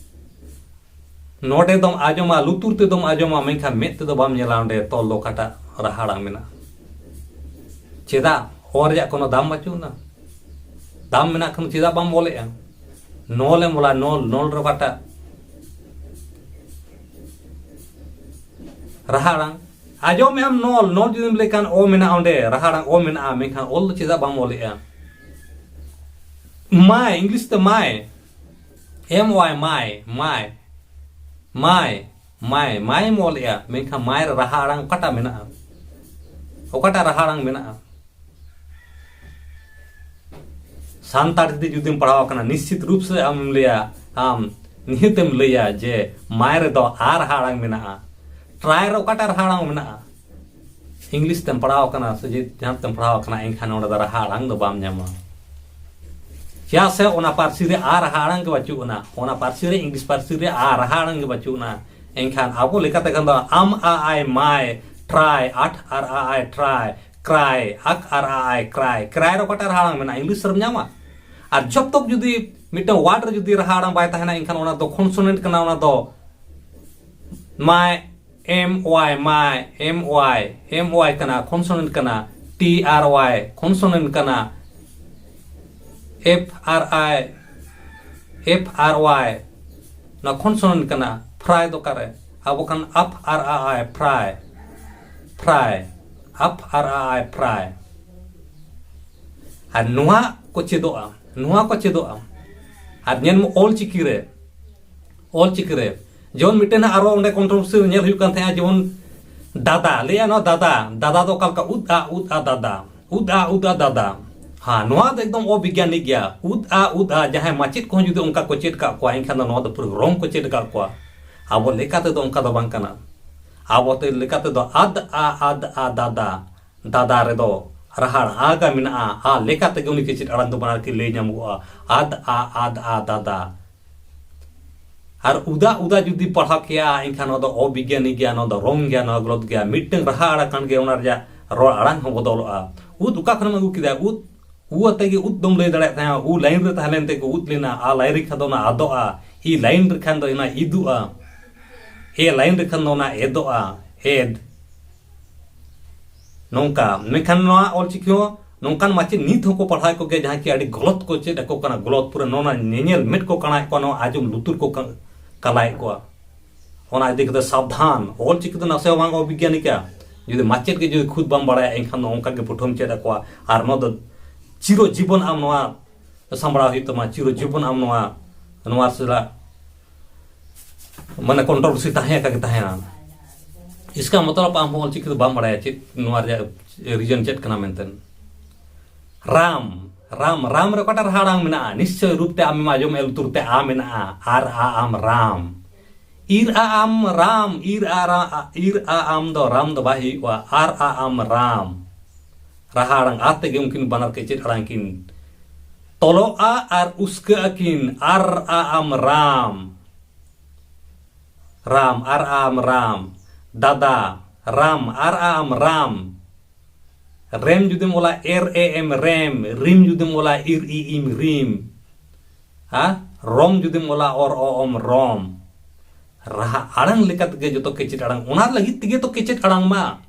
ᱱᱚᱰᱮ ᱫᱚᱢ ᱟᱸᱡᱚᱢᱟ, ᱞᱩᱛᱩᱨ ᱛᱮᱫᱚᱢ ᱟᱸᱡᱚᱢᱟ, ᱢᱮᱱᱠᱷᱟᱱ ᱢᱮᱫ ᱛᱮᱫᱚ ᱵᱟᱢ ᱧᱮᱞᱟ ᱚᱸᱰᱮ ᱛᱚᱞ ᱫᱚ ᱚᱠᱟᱴᱟᱜ ᱨᱟᱦᱟ ᱟᱲᱟᱝ ᱢᱮᱱᱟᱜᱼᱟ᱾ ᱪᱮᱫᱟᱜ? ᱚ ᱨᱮᱭᱟᱜ ᱠᱳᱱᱳ ᱫᱟᱢ ᱵᱟᱹᱪᱩᱜ ᱟᱱᱟ᱾ ᱫᱟᱢ ᱢᱮᱱᱟᱜ ᱠᱷᱟᱱ ᱪᱮᱫᱟᱜ ᱵᱟᱢ ᱚᱞᱮᱜᱼᱟ? ᱱᱚᱞ ᱮᱢ ᱚᱞᱟ, ᱱᱚᱞ, ᱱᱚᱞ ᱨᱮ ᱚᱠᱟᱴᱟᱜ ᱨᱟᱦᱟ ᱟᱲᱟᱝ? ᱟᱸᱡᱚᱢᱮᱜ ᱟᱢ, ᱱᱚᱞ, ᱱᱚᱞ ᱡᱩᱫᱤᱢ ᱞᱟᱹᱭ ᱠᱷᱟᱱ ᱚ ᱢᱮᱱᱟᱜᱼᱟ ᱚᱸᱰᱮ, ᱨᱟᱦᱟ ᱟᱲᱟᱝ ᱚ ᱢᱮᱱᱟᱜᱼᱟ, ᱢᱮᱱᱠᱷᱟᱱ ᱚᱞ ᱫᱚ ᱪᱮᱫᱟᱜ ᱵᱟᱢ ᱚᱞᱮᱜᱼᱟ? ᱢᱟᱭ, ᱤᱝᱞᱤᱥ ᱛᱮ ᱢᱟᱭ, ᱮᱢ ᱚᱣᱟᱭ, ᱢᱟᱭ, ᱢᱟᱭ, ᱢᱟᱭ, ᱢᱟᱭ, ᱢᱟᱭᱮᱢ ᱚᱞᱮᱜᱼᱟ, ᱢᱮᱱᱠᱷᱟᱱ ᱢᱟᱭ ᱨᱮ ᱨᱟᱦᱟ ᱟᱲᱟᱝ ᱚᱠᱟᱴᱟᱜ ᱢᱮᱱᱟᱜᱼᱟ? ᱚᱠᱟᱴᱟᱜ ᱨᱟᱦᱟ ᱟᱲᱟᱝ ᱢᱮᱱᱟᱜᱼᱟ? ᱥᱟᱱᱛᱟᱲ ᱡᱩᱫᱤ, ᱡᱩᱫᱤᱢ ᱯᱟᱲᱦᱟᱣ ᱟᱠᱟᱱᱟ, ᱱᱤᱥᱪᱤᱛ ᱨᱩᱯ ᱥᱮ ᱟᱢᱮᱢ ᱞᱟᱹᱭᱟ, ᱟᱢ ᱱᱤᱦᱟᱹᱛᱮᱢ ᱞᱟᱹᱭᱟ ᱡᱮ ᱢᱟᱭ ᱨᱮᱫᱚ ᱟ ᱨᱟᱦᱟ ᱟᱲᱟᱝ ᱢᱮᱱᱟᱜᱼᱟ᱾ ᱴᱨᱟᱭ ᱨᱮ ᱚᱠᱟᱴᱟᱜ ᱨᱟᱦᱟ ᱟᱲᱟᱝ ᱢᱮᱱᱟᱜᱼᱟ? ᱤᱝᱞᱤᱥ ᱛᱮᱢ ᱯᱟᱲᱦᱟᱣ ᱟᱠᱟᱱᱟ ᱥᱮ ᱡᱮ ᱡᱟᱦᱟᱸ ᱛᱮᱢ ᱯᱟᱲᱦᱟᱣ ᱟᱠᱟᱱᱟ, ᱮᱱᱠᱷᱟᱱ ᱚᱸᱰᱮ ᱫᱚ ᱨᱟᱦᱟ ᱟᱲᱟᱝ ᱫᱚ ᱵᱟᱢ ᱧᱟᱢᱟ᱾ ᱪᱮᱫᱟᱜ ᱥᱮ ᱚᱱᱟ ᱯᱟᱹᱨᱥᱤ ᱨᱮ ᱟ ᱨᱟᱦᱟ ᱟᱲᱟᱝ ᱜᱮ ᱵᱟᱹᱪᱩᱜ ᱟᱱᱟ, ᱚᱱᱟ ᱯᱟᱹᱨᱥᱤ ᱨᱮ, ᱤᱝᱞᱤᱥ ᱯᱟᱹᱨᱥᱤ ᱨᱮ ᱟ ᱨᱟᱦᱟ ᱟᱲᱟᱝ ᱜᱮ ᱵᱟᱹᱪᱩᱜ ᱟᱱᱟ᱾ ᱮᱱᱠᱷᱟᱱ ᱟᱵᱚ ᱞᱮᱠᱟᱛᱮ ᱠᱷᱟᱱ ᱫᱚ ᱟᱢ, ᱟ, ᱟᱭ, ᱢᱟᱭ, ᱴᱨᱟᱭ, ᱟᱴ, ᱟᱨ, ᱟ, ᱟᱭ, ᱴᱨᱟᱭ, ᱠᱨᱟᱭ, ᱟᱠ, ᱟᱨ, ᱟ, ᱟᱭ, ᱠᱨᱟᱭ, ᱠᱨᱟᱭ ᱨᱮ ᱚᱠᱟᱴᱟᱜ ᱨᱟᱦᱟ ᱟᱲᱟᱝ ᱢᱮᱱᱟᱜᱼᱟ? ᱤᱝᱞᱤᱥ ᱨᱮᱢ ᱧᱟᱢᱟ᱾ ᱟᱨ ᱡᱚᱵ ᱛᱚᱠ ᱡᱩᱫᱤ ᱢᱤᱫᱴᱟᱝ ᱣᱟᱨᱰ ᱨᱮ ᱡᱩᱫᱤ ᱨᱟᱦᱟ ᱟᱲᱟᱝ ᱵᱟᱭ ᱛᱟᱦᱮᱱᱟ, ᱮᱱᱠᱷᱟᱱ ᱚᱱᱟ ᱫᱚ ᱠᱚᱱᱥᱚᱱᱮᱱᱴ ᱠᱟᱱᱟ, ᱚᱱᱟ ᱫᱚ ᱢᱟᱭ, ᱮᱢ ᱚᱣᱟᱭ, ᱢᱟᱭ, ᱮᱢ ᱚᱣᱟᱭ, ᱮᱢ ᱚᱣᱟᱭ ᱠᱟᱱᱟ, ᱠᱚᱱᱥᱚᱱᱮᱱᱴ ᱠᱟᱱᱟ᱾ ᱴᱤ ᱟᱨ ᱣᱟᱭ, ᱠᱚᱱᱥᱚᱱᱮᱱᱴ ᱠᱟᱱᱟ᱾ ᱮᱯᱷ ᱟᱨ ᱟᱭ, ᱮᱯᱷ ᱟᱨ ᱣᱟᱭ, ᱱᱚᱣᱟ ᱠᱚᱱᱥᱚᱱᱮᱱᱴ ᱠᱟᱱᱟ᱾ ᱯᱷᱨᱟᱭ ᱫᱚ ᱚᱠᱟᱨᱮ? ᱟᱵᱚ ᱠᱷᱟᱱ ᱟᱯᱷ ᱟᱨ ᱟ ᱟᱭ, ᱯᱷᱨᱟᱭ, ᱯᱷᱨᱟᱭ, ᱟᱯᱷ ᱟᱨ ᱟ ᱟᱭ, ᱯᱷᱨᱟᱭ᱾ ᱟᱨ ᱱᱚᱣᱟ ᱠᱚ ᱪᱮᱫᱚᱜᱼᱟ, ᱱᱚᱣᱟ ᱠᱚ ᱪᱮᱫᱚᱜᱼᱟ᱾ ᱟᱨ ᱧᱮᱞ ᱢᱮ ᱚᱞ ᱪᱤᱠᱤ ᱨᱮ, ᱚᱞ ᱪᱤᱠᱤ ᱨᱮ ᱡᱮᱢᱚᱱ ᱢᱤᱫᱴᱮᱱ ᱦᱟᱸᱜ ᱟᱨᱚ ᱚᱸᱰᱮ ᱠᱚᱱᱴᱨᱳᱵᱷᱟᱨᱥᱤ ᱧᱮᱞ ᱦᱩᱭᱩᱜ ᱠᱟᱱ ᱛᱟᱦᱮᱸᱜᱼᱟ, ᱡᱮᱢᱚᱱ ᱫᱟᱫᱟ, ᱞᱟᱹᱭᱟ ᱱᱚᱣᱟ ᱫᱟᱫᱟ, ᱫᱟᱫᱟ ᱫᱚ ᱚᱠᱟ ᱞᱮᱠᱟ? ᱩᱫ ᱟ, ᱩᱫ ᱟ, ᱫᱟᱫᱟ, ᱩᱫ ᱟ, ᱩᱫ ᱟ, ᱫᱟᱫᱟ᱾ ᱦᱮᱸ, ᱱᱚᱣᱟ ᱫᱚ ᱮᱠᱫᱚᱢ ᱚᱵᱤᱜᱽᱜᱟᱱᱤᱠ ᱜᱮᱭᱟ᱾ ᱩᱫ ᱟ, ᱩᱫ ᱟ, ᱡᱟᱦᱟᱸᱭ ᱢᱟᱪᱮᱫ ᱠᱚᱦᱚᱸ ᱡᱩᱫᱤ ᱚᱱᱠᱟ ᱠᱚ ᱪᱮᱫ ᱠᱟᱜ ᱠᱚᱣᱟ, ᱮᱱᱠᱷᱟᱱ ᱫᱚ ᱱᱚᱣᱟ ᱫᱚ ᱯᱩᱨᱟᱹ ᱨᱚᱝ ᱠᱚ ᱪᱮᱫ ᱠᱟᱜ ᱠᱚᱣᱟ᱾ ᱟᱵᱚ ᱞᱮᱠᱟ ᱛᱮᱫᱚ ᱚᱱᱠᱟ ᱫᱚ ᱵᱟᱝ ᱠᱟᱱᱟ᱾ ᱟᱵᱚ ᱛᱮ ᱞᱮᱠᱟ ᱛᱮᱫᱚ ᱟᱫ ᱟ, ᱟᱫ ᱟ, ᱫᱟᱫᱟ, ᱫᱟᱫᱟ ᱨᱮᱫᱚ ᱨᱟᱦᱟᱲ ᱟ ᱜᱟ ᱢᱮᱱᱟᱜᱼᱟ᱾ ᱟ ᱞᱮᱠᱟ ᱛᱮᱜᱮ ᱩᱱᱤ ᱠᱮᱪᱮᱫ ᱟᱲᱟᱝ ᱫᱚ ᱵᱟᱱᱟᱨ ᱠᱤᱱ ᱞᱟᱹᱭ ᱧᱟᱢᱚᱜᱼᱟ, ᱟᱫ ᱟ, ᱟᱫ ᱟ, ᱫᱟᱫᱟ᱾ ᱟᱨ ᱩᱫᱟ, ᱩᱫᱟ ᱡᱩᱫᱤ ᱯᱟᱲᱦᱟᱣ ᱠᱮᱭᱟ, ᱮᱱᱠᱷᱟᱱ ᱱᱚᱣᱟ ᱫᱚ ᱚᱵᱤᱜᱽᱜᱟᱱᱤᱠ ᱜᱮᱭᱟ, ᱱᱚᱣᱟ ᱫᱚ ᱨᱚᱝ ᱜᱮᱭᱟ, ᱱᱚᱣᱟ ᱜᱟᱞᱚᱛ ᱜᱮᱭᱟ᱾ ᱢᱤᱫᱴᱟᱝ ᱨᱟᱦᱟ ᱟᱲᱟᱝ ᱠᱟᱱ ᱜᱮᱭᱟ, ᱚᱱᱟ ᱨᱮᱭᱟᱜ ᱨᱚᱲ ᱟᱲᱟᱝ ᱦᱚᱸ ᱵᱚᱫᱚᱞᱚᱜᱼᱟ᱾ ᱩᱫ ᱚᱠᱟ ᱠᱷᱚᱱᱮᱢ ᱟᱹᱜᱩ ᱠᱮᱫᱟ? ᱩᱫ, ᱩ ᱟᱛᱮ ᱜᱮ ᱩᱫ ᱫᱚᱢ ᱞᱟᱹᱭ ᱫᱟᱲᱮᱭᱟᱜ ᱛᱟᱦᱮᱸᱫ᱾ ᱩ ᱞᱟᱭᱤᱱ ᱨᱮ ᱛᱟᱦᱮᱸ ᱞᱮᱱ ᱛᱮᱜᱮ ᱩᱫ ᱞᱮᱱᱟ, ᱟ ᱞᱟᱭᱤᱱ ᱨᱮ ᱠᱷᱟᱱ ᱫᱚ ᱚᱱᱟ ᱟᱫᱚᱜᱼᱟ, ᱤ ᱞᱟᱭᱤᱱ ᱨᱮ ᱠᱷᱟᱱ ᱫᱚ ᱚᱱᱟ ᱤᱫᱩᱜᱼᱟ, ᱮ ᱞᱟᱭᱤᱱ ᱨᱮ ᱠᱷᱟᱱ ᱫᱚ ᱚᱱᱟ ᱮᱫᱚᱜᱼᱟ, ᱮᱫ᱾ ᱱᱚᱝᱠᱟ, ᱢᱮᱱᱠᱷᱟᱱ ᱱᱚᱣᱟ ᱚᱞᱪᱤᱠᱤ ᱦᱚᱸ ᱱᱚᱝᱠᱟᱱ ᱢᱟᱪᱮᱫ ᱱᱤᱛ ᱦᱚᱸᱠᱚ ᱯᱟᱲᱦᱟᱣᱮᱫ ᱠᱚᱜᱮᱭᱟ, ᱡᱟᱦᱟᱸᱭ ᱠᱤ ᱟᱹᱰᱤ ᱜᱚᱞᱚᱛ ᱠᱚ ᱪᱮᱫ ᱟᱠᱚ ᱠᱟᱱᱟ, ᱜᱚᱞᱚᱛ ᱯᱩᱨᱟᱹ ᱱᱚᱣᱟ ᱧᱮᱧᱮᱞ ᱢᱮᱫ ᱠᱚ ᱠᱟᱬᱟᱭᱮᱫ ᱠᱚᱣᱟ, ᱱᱚᱣᱟ ᱟᱸᱡᱚᱢ ᱞᱩᱛᱩᱨ ᱠᱚ ᱠᱟ-, ᱠᱟᱞᱟᱭᱮᱫ ᱠᱚᱣᱟ᱾ ᱚᱱᱟ ᱤᱫᱤ ᱠᱟᱛᱮ ᱥᱟᱵᱫᱷᱟᱱ, ᱚᱞ ᱪᱤᱠᱤ ᱫᱚ ᱱᱟᱥᱮ ᱦᱚᱸ ᱵᱟᱝ ᱚᱵᱤᱜᱽᱜᱟᱱᱤᱠᱟ᱾ ᱡᱩᱫᱤ ᱢᱟᱪᱮᱫ ᱜᱮ ᱡᱩᱫᱤ ᱠᱷᱩᱫ ᱵᱟᱢ ᱵᱟᱲᱟᱭᱟ, ᱮᱱᱠᱷᱟᱱ ᱫᱚ ᱚᱱᱠᱟ ᱜᱮ ᱯᱟᱹᱴᱷᱩᱣᱟᱹᱢ ᱪᱮᱫ ᱟᱠᱚᱣᱟ, ᱟᱨ ᱱᱚᱣᱟ ᱫᱚ ᱪᱤᱨᱚ ᱡᱤᱵᱚᱱ ᱟᱢ ᱱᱚᱣᱟ ᱥᱟᱢᱵᱲᱟᱣ ᱦᱩᱭᱩᱜ ᱛᱟᱢᱟ, ᱪᱤᱨᱚ ᱡᱤᱵᱚᱱ ᱟᱢ ᱱᱚᱣᱟ, ᱱᱚᱣᱟ ᱥᱟᱞᱟᱜ ᱢᱟᱱᱮ controversy ᱛᱟᱦᱮᱸ ᱟᱠᱟ ᱜᱮ ᱛᱟᱦᱮᱱᱟ᱾ ᱤᱥᱠᱟ ᱢᱚᱛᱞᱚᱵ ᱟᱢ ᱦᱚᱸ ᱚᱞᱪᱤᱠᱤ ᱫᱚ ᱵᱟᱢ ᱵᱟᱲᱟᱭᱟ ᱪᱮᱫ ᱱᱚᱣᱟ ᱨᱮᱭᱟᱜ reason ᱪᱮᱫ ᱠᱟᱱᱟ ᱢᱮᱱᱛᱮ᱾ ᱨᱟᱢ, ᱨᱟᱢ, ᱨᱟᱢ ᱨᱮ ᱚᱠᱟᱴᱟᱜ ᱨᱟᱦᱟ ᱟᱲᱟᱝ ᱢᱮᱱᱟᱜᱼᱟ? ᱱᱤᱥᱪᱚᱭ ᱨᱩᱯ ᱛᱮ ᱟᱢᱮᱢ ᱟᱸᱡᱚᱢᱮᱫᱼᱟ, ᱞᱩᱛᱩᱨ ᱛᱮ ᱟ ᱢᱮᱱᱟᱜᱼᱟ, ᱟᱨ ᱟ ᱟᱢ ᱨᱟᱢ᱾ ᱤᱨ ᱟ ᱟᱢ ᱨᱟᱢ, ᱤᱨ ᱟ ᱨᱟ-, ᱤᱨ ᱟ ᱟᱢ ᱫᱚ ᱨᱟᱢ ᱫᱚ ᱵᱟᱭ ᱦᱩᱭᱩᱜᱼᱟ, ᱟᱨ ᱟ ᱟᱢ ᱨᱟᱢ᱾ ᱨᱟᱦᱟ ᱟᱲᱟᱝ ᱟ ᱛᱮᱜᱮ ᱩᱱᱠᱤᱱ ᱵᱟᱱᱟᱨ ᱠᱮᱪᱮᱫ ᱟᱲᱟᱝ ᱠᱤᱱ ᱛᱚᱞᱚᱜᱼᱟ ᱟᱨ ᱩᱥᱠᱟᱹᱜ ᱟᱹᱠᱤᱱ, ᱟᱨ ᱟ ᱟᱢ ᱨᱟᱢ᱾ ᱨᱟᱢ, ᱟᱨ ᱟ ᱟᱢ ᱨᱟᱢ᱾ ᱫᱟᱫᱟ, ᱨᱟᱢ, ᱟᱨ ᱟ ᱟᱢ ᱨᱟᱢ᱾ ᱨᱮᱢ ᱡᱩᱫᱤᱢ ᱚᱞᱟ ᱮᱨ ᱮ ᱮᱢ ᱨᱮᱢ, ᱨᱤᱢ ᱡᱩᱫᱤᱢ ᱚᱞᱟ ᱤᱨ ᱤ ᱤᱢ ᱨᱤᱢ᱾ ᱦᱟ? ᱨᱚᱢ ᱡᱩᱫᱤᱢ ᱚᱞᱟ ᱚᱨ ᱚ ᱚᱢ ᱨᱚᱢ᱾ ᱨᱟᱦᱟ ᱟᱲᱟᱝ ᱞᱮᱠᱟ ᱛᱮᱜᱮ ᱡᱚᱛᱚ ᱠᱮᱪᱮᱫ ᱟᱲᱟᱝ, ᱚᱱᱟ ᱞᱟᱹᱜᱤᱫ ᱛᱮᱜᱮ ᱛᱚ ᱠᱮᱪᱮᱫ ᱟᱲᱟᱝ ᱢᱟ᱾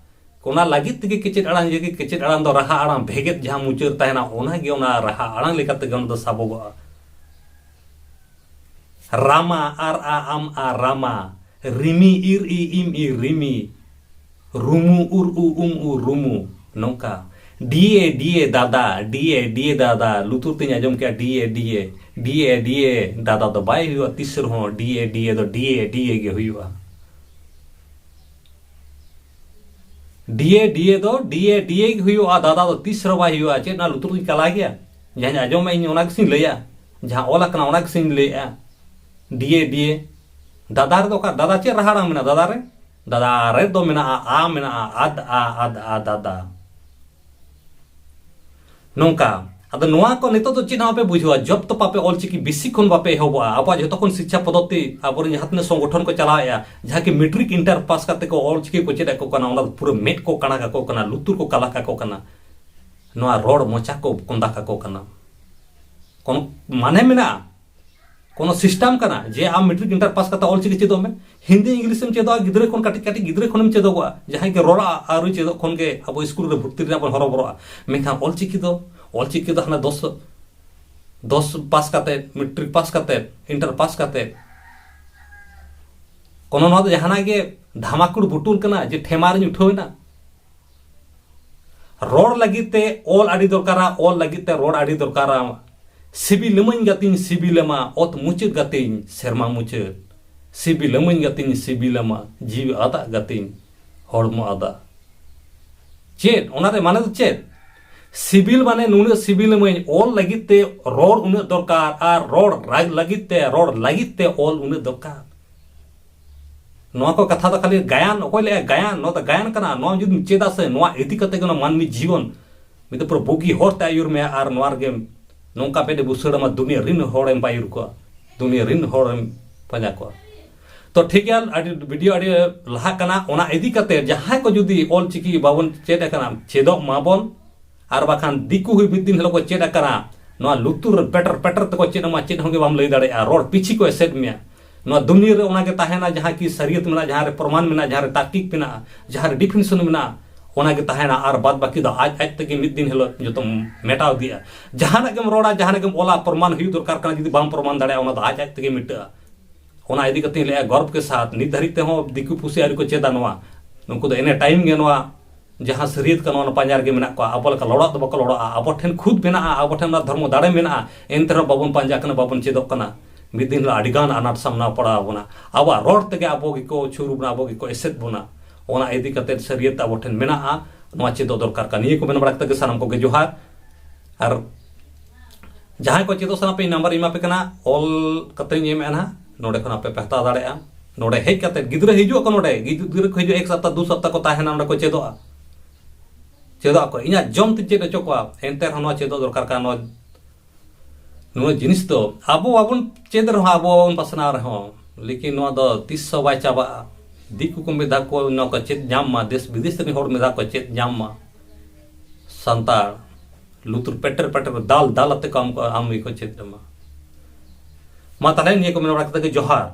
ᱚᱱᱟ ᱞᱟᱹᱜᱤᱫ ᱛᱮᱜᱮ ᱠᱮᱪᱮᱫ ᱟᱲᱟᱝ, ᱡᱮ ᱠᱮᱪᱮᱫ ᱟᱲᱟᱝ ᱫᱚ ᱨᱟᱦᱟ ᱟᱲᱟᱝ ᱵᱷᱮᱜᱮᱫ ᱡᱟᱦᱟᱸ ᱢᱩᱪᱟᱹᱫ ᱛᱟᱦᱮᱱᱟ, ᱚᱱᱟᱜᱮ ᱚᱱᱟ ᱨᱟᱦᱟ ᱟᱲᱟᱝ ᱞᱮᱠᱟ ᱛᱮᱜᱮ ᱚᱱᱟ ᱫᱚ ᱥᱟᱵᱚᱜᱚᱜᱼᱟ᱾ ᱨᱟᱢᱟ, ᱟᱨ ᱟ ᱟᱢ ᱟ ᱨᱟᱢᱟ, ᱨᱤᱢᱤ ᱤᱨ ᱤ ᱤᱢ ᱤ ᱨᱤᱢᱤ, ᱨᱩᱢᱩ ᱩᱨ ᱩ ᱩᱢ ᱩ ᱨᱩᱢᱩ, ᱱᱚᱝᱠᱟ᱾ ᱰᱤᱭᱮ ᱰᱤᱭᱮ ᱫᱟᱫᱟ, ᱰᱤᱭᱮ ᱰᱤᱭᱮ ᱫᱟᱫᱟ, ᱞᱩᱛᱩᱨ ᱛᱤᱧ ᱟᱸᱡᱚᱢ ᱠᱮᱜᱼᱟ ᱰᱤᱭᱮ ᱰᱤᱭᱮ, ᱰᱤᱭᱮ ᱰᱤᱭᱮ ᱫᱟᱫᱟ ᱫᱚ ᱵᱟᱭ ᱦᱩᱭᱩᱜᱼᱟ ᱛᱤᱥ ᱨᱮᱦᱚᱸ, ᱰᱤᱭᱮ ᱰᱤᱭᱮ ᱫᱚ ᱰᱤᱭᱮ ᱰᱤᱭᱮ ᱜᱮ ᱦᱩᱭᱩᱜᱼᱟ᱾ ᱰᱤᱭᱮ ᱰᱤᱭᱮ ᱫᱚ ᱰᱤᱭᱮ ᱰᱤᱭᱮ ᱜᱮ ᱦᱩᱭᱩᱜᱼᱟ, ᱫᱟᱫᱟ ᱫᱚ ᱛᱤᱥ ᱨᱮᱦᱚᱸ ᱵᱟᱭ ᱦᱩᱭᱩᱜᱼᱟ᱾ ᱪᱮᱫ ᱚᱱᱟ ᱞᱩᱛᱩᱨ ᱨᱤᱧ ᱠᱟᱞᱟ ᱜᱮᱭᱟ? ᱡᱟᱦᱟᱸᱧ ᱟᱸᱡᱚᱢᱟ ᱤᱧ ᱚᱱᱟ ᱜᱮᱥᱮᱧ ᱞᱟᱹᱭᱟ, ᱡᱟᱦᱟᱸ ᱚᱞ ᱟᱠᱟᱱᱟ ᱚᱱᱟ ᱜᱮᱥᱮᱧ ᱞᱟᱹᱭᱮᱜᱼᱟ᱾ ᱰᱤᱭᱮ ᱰᱤᱭᱮ᱾ ᱫᱟᱫᱟ ᱨᱮᱫᱚ ᱚᱠᱟ, ᱫᱟᱫᱟ ᱪᱮᱫ ᱨᱟᱦᱟ ᱟᱲᱟᱝ ᱢᱮᱱᱟᱜᱼᱟ ᱫᱟᱫᱟ ᱨᱮ? ᱫᱟᱫᱟ ᱨᱮᱫᱚ ᱢᱮᱱᱟᱜᱼᱟ ᱟ ᱢᱮᱱᱟᱜᱼᱟ, ᱟᱫ ᱟ ᱟᱫ ᱟ ᱫᱟᱫᱟ᱾ ᱱᱚᱝᱠᱟ᱾ ᱟᱫᱚ ᱱᱚᱣᱟ ᱠᱚ ᱱᱤᱛᱚᱜ ᱫᱚ ᱪᱮᱫ ᱦᱚᱸ ᱵᱟᱯᱮ ᱵᱩᱡᱷᱟᱹᱣᱟ, ᱡᱚᱵ ᱛᱚ ᱵᱟᱯᱮ ᱚᱞ ᱪᱤᱠᱤ ᱵᱮᱥᱤ ᱠᱷᱚᱱ ᱵᱟᱯᱮ ᱮᱦᱚᱵᱚᱜᱼᱟ᱾ ᱟᱵᱚᱣᱟᱜ ᱡᱷᱚᱛᱚ ᱠᱷᱚᱱ ᱥᱤᱠᱪᱷᱟ ᱯᱚᱫᱷᱚᱛᱤ, ᱟᱵᱚᱨᱮᱱ ᱡᱟᱦᱟᱸ ᱛᱤᱱᱟᱹᱜ ᱥᱚᱝᱜᱚᱴᱷᱚᱱ ᱠᱚ ᱪᱟᱞᱟᱣᱮᱫᱼᱟ, ᱡᱟᱦᱟᱸ ᱠᱤ ᱢᱮᱴᱨᱤᱠ ᱤᱱᱴᱟᱨ ᱯᱟᱥ ᱠᱟᱛᱮ ᱠᱚ ᱚᱞ ᱪᱤᱠᱤ ᱠᱚ ᱪᱮᱫ ᱟᱠᱚ ᱠᱟᱱᱟ, ᱚᱱᱟ ᱫᱚ ᱯᱩᱨᱟᱹ ᱢᱮᱫ ᱠᱚ ᱠᱟᱬᱟ ᱠᱟᱠᱚ ᱠᱟᱱᱟ, ᱞᱩᱛᱩᱨ ᱠᱚ ᱠᱟᱞᱟ ᱠᱟᱠᱚ ᱠᱟᱱᱟ, ᱱᱚᱣᱟ ᱨᱚᱲ ᱢᱚᱪᱟ ᱠᱚ ᱠᱚᱸᱫᱟ ᱠᱟᱠᱚ ᱠᱟᱱᱟ᱾ ᱠᱳᱱᱳ ᱢᱟᱱᱮ ᱢᱮᱱᱟᱜᱼᱟ? ᱠᱳᱱᱳ ᱥᱤᱥᱴᱮᱢ ᱠᱟᱱᱟ ᱡᱮ ᱟᱢ ᱢᱮᱴᱨᱤᱠ ᱤᱱᱴᱟᱨ ᱯᱟᱥ ᱠᱟᱛᱮ ᱚᱞᱪᱤᱠᱤ ᱪᱮᱫᱚᱜ ᱢᱮ? ᱦᱤᱱᱫᱤ ᱤᱝᱞᱤᱥ ᱮᱢ ᱪᱮᱫᱚᱜᱼᱟ, ᱜᱤᱫᱽᱨᱟᱹ ᱠᱷᱚᱱ, ᱠᱟᱹᱴᱤᱡ ᱠᱟᱹᱴᱤᱡ ᱜᱤᱫᱽᱨᱟᱹ ᱠᱷᱚᱱᱮᱢ ᱪᱮᱫᱚᱜᱚᱜᱼᱟ, ᱡᱟᱦᱟᱸᱭ ᱜᱮ ᱨᱚᱲ ᱟᱹᱨᱩ ᱪᱮᱫᱚᱜ ᱠᱷᱚᱱ ᱜᱮ ᱟᱵᱚ ᱥᱠᱩᱞ ᱨᱮ ᱵᱷᱚᱨᱛᱤ ᱨᱮᱱᱟᱜ ᱵᱚᱱ ᱦᱚᱨᱚᱵᱚᱨᱚᱜᱼᱟ᱾ ᱢᱮᱱᱠᱷᱟᱱ ᱚᱞᱪᱤᱠᱤ ᱫᱚ, ᱚᱞᱪᱤᱠᱤ ᱫᱚ ᱦᱟᱱᱟ ᱫᱚᱥ, ᱫᱚᱥ ᱯᱟᱥ ᱠᱟᱛᱮ, ᱢᱮᱴᱨᱤᱠ ᱯᱟᱥ ᱠᱟᱛᱮ, ᱤᱱᱴᱟᱨ ᱯᱟᱥ ᱠᱟᱛᱮ, ᱠᱳᱱᱳ ᱱᱚᱣᱟ ᱫᱚ ᱡᱟᱦᱟᱱᱟᱜ ᱜᱮ ᱫᱷᱟᱢᱟᱠᱩᱲ ᱵᱩᱴᱩᱞ ᱠᱟᱱᱟ ᱡᱮ ᱴᱷᱮᱢᱟ ᱨᱤᱧ ᱩᱴᱷᱟᱹᱣ ᱮᱱᱟ? ᱨᱚᱲ ᱞᱟᱹᱜᱤᱫ ᱛᱮ ᱚᱞ ᱟᱹᱰᱤ ᱫᱚᱨᱠᱟᱨᱟ, ᱚᱞ ᱞᱟᱹᱜᱤᱫ ᱛᱮ ᱨᱚᱲ ᱟᱹᱰᱤ ᱫᱚᱨᱠᱟᱨᱟ᱾ ᱥᱤᱵᱤᱞᱟᱹᱢᱟᱹᱧ ᱜᱟᱛᱮᱧ ᱥᱤᱵᱤᱞᱟᱢᱟ, ᱚᱛ ᱢᱩᱪᱟᱹᱫ ᱜᱟᱛᱮᱧ ᱥᱮᱨᱢᱟ ᱢᱩᱪᱟᱹᱫ᱾ ᱥᱤᱵᱤᱞᱟᱹᱢᱟᱹᱧ ᱜᱟᱛᱮᱧ ᱥᱤᱵᱤᱞᱟᱢᱟ, ᱡᱤᱣᱤ ᱟᱫᱟᱜ ᱜᱟᱛᱮᱧ ᱦᱚᱲᱢᱚ ᱟᱫᱟ᱾ ᱪᱮᱫ ᱚᱱᱟ ᱨᱮ ᱢᱟᱱᱮ ᱫᱚ ᱪᱮᱫ? ᱥᱤᱵᱤᱞ ᱢᱟᱱᱮ ᱱᱩᱱᱟᱹᱜ ᱥᱤᱵᱤᱞᱟᱹᱢᱟᱹᱧ, ᱚᱞ ᱞᱟᱹᱜᱤᱫ ᱛᱮ ᱨᱚᱲ ᱩᱱᱟᱹᱜ ᱫᱚᱨᱠᱟᱨ, ᱟᱨ ᱨᱚᱲ ᱨᱟᱡᱽ ᱞᱟᱹᱜᱤᱫ ᱛᱮ, ᱨᱚᱲ ᱞᱟᱹᱜᱤᱫ ᱛᱮ ᱚᱞ ᱩᱱᱟᱹᱜ ᱫᱚᱨᱠᱟᱨ᱾ ᱱᱚᱣᱟ ᱠᱚ ᱠᱟᱛᱷᱟ ᱫᱚ ᱠᱷᱟᱹᱞᱤ ᱜᱟᱭᱟᱱ, ᱚᱠᱚᱭ ᱞᱟᱹᱭᱟ ᱜᱟᱭᱟᱱ? ᱱᱚᱣᱟ ᱫᱚ ᱜᱟᱭᱟᱱ ᱠᱟᱱᱟ᱾ ᱱᱚᱣᱟ ᱡᱩᱫᱤᱢ ᱪᱮᱫᱟ ᱥᱮ, ᱱᱚᱣᱟ ᱤᱫᱤ ᱠᱟᱛᱮ ᱜᱮ ᱱᱚᱣᱟ ᱢᱟᱹᱱᱢᱤ ᱡᱤᱭᱚᱱ ᱢᱤᱫ ᱯᱩᱨᱟᱹ ᱵᱩᱜᱤ ᱦᱚᱨ ᱛᱮ ᱟᱹᱭᱩᱨ ᱢᱮᱭᱟ, ᱟᱨ ᱱᱚᱣᱟ ᱨᱮᱜᱮ ᱱᱚᱝᱠᱟ ᱵᱮᱰ ᱵᱩᱥᱟᱹᱲ ᱟᱢᱟ, ᱫᱩᱱᱤᱭᱟᱹ ᱨᱤᱱ ᱦᱚᱲᱮᱢ ᱯᱟᱹᱭᱩᱨ ᱠᱚᱣᱟ, ᱫᱩᱱᱤᱭᱟᱹ ᱨᱤᱱ ᱦᱚᱲᱮᱢ ᱯᱟᱸᱡᱟ ᱠᱚᱣᱟ᱾ ᱛᱚ ᱴᱷᱤᱠ ᱜᱮᱭᱟ, ᱟᱹᱰᱤ ᱵᱷᱤᱰᱤᱭᱳ ᱟᱹᱰᱤ ᱞᱟᱦᱟᱜ ᱠᱟᱱᱟ᱾ ᱚᱱᱟ ᱤᱫᱤ ᱠᱟᱛᱮ ᱡᱟᱦᱟᱸᱭ ᱠᱚ ᱡᱩᱫᱤ ᱚᱞ ᱪᱤᱠᱤ ᱵᱟᱵᱚᱱ ᱪᱮᱫ ᱟᱠᱟᱱᱟ, ᱪᱮᱫᱚᱜ ᱢᱟᱵᱚᱱ᱾ ᱟᱨ ᱵᱟᱠᱷᱟᱱ ᱫᱤᱠᱩ ᱦᱚᱸ ᱢᱤᱫ ᱫᱤᱱ ᱦᱤᱞᱳᱜ ᱠᱚ ᱪᱮᱫ ᱟᱠᱟᱱᱟ, ᱱᱚᱣᱟ ᱞᱩᱛᱩᱨ ᱨᱮ ᱯᱮᱴᱮᱨ ᱯᱮᱴᱮᱨ ᱛᱮᱠᱚ ᱪᱮᱫ ᱟᱢᱟ, ᱪᱮᱫ ᱦᱚᱸ ᱜᱮ ᱵᱟᱢ ᱞᱟᱹᱭ ᱫᱟᱲᱮᱭᱟᱜᱼᱟ, ᱨᱚᱲ ᱯᱤᱪᱷᱤ ᱠᱚ ᱮᱥᱮᱫ ᱢᱮᱭᱟ᱾ ᱱᱚᱣᱟ ᱫᱩᱱᱤᱭᱟᱹ ᱨᱮ ᱚᱱᱟ ᱜᱮ ᱛᱟᱦᱮᱱᱟ, ᱡᱟᱦᱟᱸ ᱠᱤ ᱥᱟᱹᱨᱤᱭᱟᱹᱛ ᱢᱮᱱᱟᱜᱼᱟ, ᱡᱟᱦᱟᱸ ᱨᱮ ᱯᱨᱚᱢᱟᱱ ᱢᱮᱱᱟᱜᱼᱟ, ᱡᱟᱦᱟᱸ ᱨᱮ ᱛᱟᱠᱤᱠ ᱢᱮᱱᱟᱜᱼᱟ, ᱡᱟᱦᱟᱸ ᱨᱮ ᱰᱤᱯᱷᱤᱱᱮᱥᱚᱱ ᱢᱮᱱᱟᱜᱼᱟ, ᱚᱱᱟ ᱜᱮ ᱛᱟᱦᱮᱱᱟ᱾ ᱟᱨ ᱵᱟᱫ ᱵᱟᱹᱠᱤ ᱫᱚ ᱟᱡ ᱟᱡ ᱛᱮᱜᱮ ᱢᱤᱫ ᱫᱤᱱ ᱦᱤᱞᱳᱜ ᱡᱚᱛᱚ ᱢᱮᱴᱟᱣ ᱤᱫᱤᱜᱼᱟ᱾ ᱡᱟᱦᱟᱱᱟᱜ ᱜᱮᱢ ᱨᱚᱲᱟ, ᱡᱟᱦᱟᱱᱟᱜ ᱜᱮᱢ ᱚᱞᱟ, ᱯᱨᱚᱢᱟᱱ ᱦᱩᱭᱩᱜ ᱫᱚᱨᱠᱟᱨ ᱠᱟᱱᱟ᱾ ᱡᱩᱫᱤ ᱵᱟᱢ ᱯᱨᱚᱢᱟᱱ ᱫᱟᱲᱮᱭᱟᱜᱼᱟ, ᱚᱱᱟ ᱫᱚ ᱟᱡ ᱟᱡ ᱛᱮᱜᱮ ᱢᱤᱴᱟᱹᱜᱼᱟ᱾ ᱚᱱᱟ ᱤᱫᱤ ᱠᱟᱛᱮᱧ ᱞᱟᱹᱭᱟ ᱜᱚᱨᱵ ᱠᱮ ᱥᱟᱛ, ᱱᱤᱛ ᱫᱷᱟᱹᱨᱤᱡ ᱛᱮᱦᱚᱸ ᱫᱤᱠᱩ ᱯᱩᱥᱤ ᱟᱹᱣᱨᱤ ᱠᱚ ᱪᱮᱫᱟ ᱱᱚᱣᱟ᱾ ᱱᱩᱠᱩ ᱫᱚ ᱮᱱᱮ ᱴᱟᱭᱤᱢ ᱜᱮ ᱱᱚᱣᱟ ᱡᱟᱦᱟᱸ ᱥᱟᱹᱨᱤᱭᱟᱹᱛ ᱠᱟᱱᱟ, ᱚᱱᱟ ᱯᱟᱸᱡᱟ ᱨᱮᱜᱮ ᱢᱮᱱᱟᱜ ᱠᱚᱣᱟ᱾ ᱟᱵᱚ ᱞᱮᱠᱟ ᱞᱚᱲᱟᱜ ᱫᱚ ᱵᱟᱠᱚ ᱞᱚᱲᱟᱜᱼᱟ᱾ ᱟᱵᱚ ᱴᱷᱮᱱ ᱠᱷᱩᱫ ᱢᱮᱱᱟᱜᱼᱟ, ᱟᱵᱚ ᱴᱷᱮᱱ ᱚᱱᱟ ᱫᱷᱚᱨᱢᱚ ᱫᱟᱲᱮ ᱢᱮᱱᱟᱜᱼᱟ, ᱮᱱᱛᱮ ᱨᱮᱦᱚᱸ ᱵᱟᱵᱚᱱ ᱯᱟᱸᱡᱟ ᱠᱟᱱᱟ, ᱵᱟᱵᱚᱱ ᱪᱮᱫᱚᱜ ᱠᱟᱱᱟ᱾ ᱢᱤᱫ ᱫᱤᱱ ᱦᱤᱞᱳᱜ ᱟᱹᱰᱤ ᱜᱟᱱ ᱟᱱᱟᱴ ᱥᱟᱢᱱᱟ ᱯᱟᱲᱟᱣ ᱟᱵᱚᱱᱟ᱾ ᱟᱵᱚᱣᱟᱜ ᱨᱚᱲ ᱛᱮᱜᱮ ᱟᱵᱚ ᱜᱮᱠᱚ ᱪᱷᱩᱨᱩ ᱵᱚᱱᱟ, ᱟᱵᱚ ᱜᱮᱠᱚ ᱮᱥᱮᱫ ᱵᱚᱱᱟ᱾ ᱚᱱᱟ ᱤᱫᱤ ᱠᱟᱛᱮ ᱥᱟᱹᱨᱤᱭᱟᱹᱛ ᱟᱵᱚ ᱴᱷᱮᱱ ᱢᱮᱱᱟᱜᱼᱟ, ᱱᱚᱣᱟ ᱪᱮᱫᱚᱜ ᱫᱚᱨᱠᱟᱨ ᱠᱟᱱᱟ᱾ ᱱᱤᱭᱟᱹ ᱠᱚ ᱢᱮᱱ ᱵᱟᱲᱟ ᱠᱟᱛᱮ ᱜᱮ ᱥᱟᱱᱟᱢ ᱠᱚᱜᱮ ᱡᱚᱦᱟᱨ᱾ ᱟᱨ ᱡᱟᱦᱟᱸᱭ ᱠᱚ ᱪᱮᱫᱚᱜ ᱥᱟᱱᱟ ᱯᱮ, ᱤᱧ ᱱᱟᱢᱵᱟᱨ ᱤᱧ ᱮᱢᱟ ᱯᱮ ᱠᱟᱱᱟ, ᱚᱞ ᱠᱟᱛᱮᱧ ᱮᱢᱮᱫᱼᱟ ᱱᱟᱦᱟᱜ᱾ ᱱᱚᱰᱮ ᱠᱷᱚᱱ ᱟᱯᱮ ᱯᱮ ᱦᱟᱛᱟᱣ ᱫᱟᱲᱮᱭᱟᱜᱼᱟ᱾ ᱱᱚᱰᱮ ᱦᱮᱡ ᱠᱟᱛᱮ ᱜᱤᱫᱽᱨᱟᱹ ᱦᱤᱡᱩᱜ ᱟᱠᱚ, ᱱᱚᱰᱮ ᱜᱤᱫᱽᱨᱟᱹ ᱠᱚ ᱦᱤᱡᱩᱜᱼᱟ, ᱮᱠ ᱥᱟᱯᱛᱟ ᱫᱩ ᱥᱟᱯᱛᱟ ᱠᱚ ᱛᱟᱦᱮᱱᱟ, ᱱᱚᱰᱮ ᱠᱚ ᱪᱮᱫᱚᱜᱼᱟ᱾ ᱪᱮᱫᱚᱜ ᱟᱠᱚ, ᱤᱧᱟᱹᱜ ᱡᱚᱢ ᱛᱮ ᱪᱮᱫ ᱦᱚᱪᱚ ᱠᱚᱣᱟ, ᱮᱱᱛᱮ ᱨᱮᱦᱚᱸ ᱱᱚᱣᱟ ᱪᱮᱫᱚᱜ ᱫᱚᱨᱠᱟᱨ ᱠᱟᱱᱟ᱾ ᱱᱚᱣᱟ, ᱱᱚᱣᱟ ᱡᱤᱱᱤᱥ ᱫᱚ ᱟᱵᱚ ᱵᱟᱵᱚᱱ ᱪᱮᱫ ᱨᱮᱦᱚᱸ, ᱟᱵᱚ ᱵᱟᱵᱚᱱ ᱯᱟᱥᱱᱟᱣ ᱨᱮᱦᱚᱸ, ᱞᱮᱠᱤᱱ ᱱᱚᱣᱟ ᱫᱚ ᱛᱤᱥ ᱦᱚᱸ ᱵᱟᱭ ᱪᱟᱵᱟᱜᱼᱟ᱾ ᱫᱤᱠᱩ ᱠᱚ ᱢᱤᱫ ᱫᱷᱟᱣ ᱠᱚ ᱱᱚᱣᱟ ᱠᱚ ᱪᱮᱫ ᱧᱟᱢ ᱢᱟ, ᱫᱮᱥ ᱵᱤᱫᱮᱥ ᱨᱮᱱ ᱦᱚᱲ ᱢᱤᱫ ᱫᱷᱟᱣ ᱠᱚ ᱪᱮᱫ ᱧᱟᱢ ᱢᱟ᱾ ᱥᱟᱱᱛᱟᱲ ᱞᱩᱛᱩᱨ ᱯᱮᱴᱮᱨ ᱯᱮᱴᱮᱨ ᱫᱟᱞ ᱫᱟᱞ ᱟᱛᱮ ᱠᱚ ᱟᱢ ᱠᱚ, ᱟᱢ ᱜᱮᱠᱚ ᱪᱮᱫ ᱟᱢᱟ᱾ ᱢᱟ ᱛᱟᱦᱞᱮ ᱱᱤᱭᱟᱹ ᱠᱚ ᱢᱮᱱ ᱵᱟᱲᱟ ᱠᱟᱛᱮ ᱜᱮ ᱡᱚᱦᱟᱨ᱾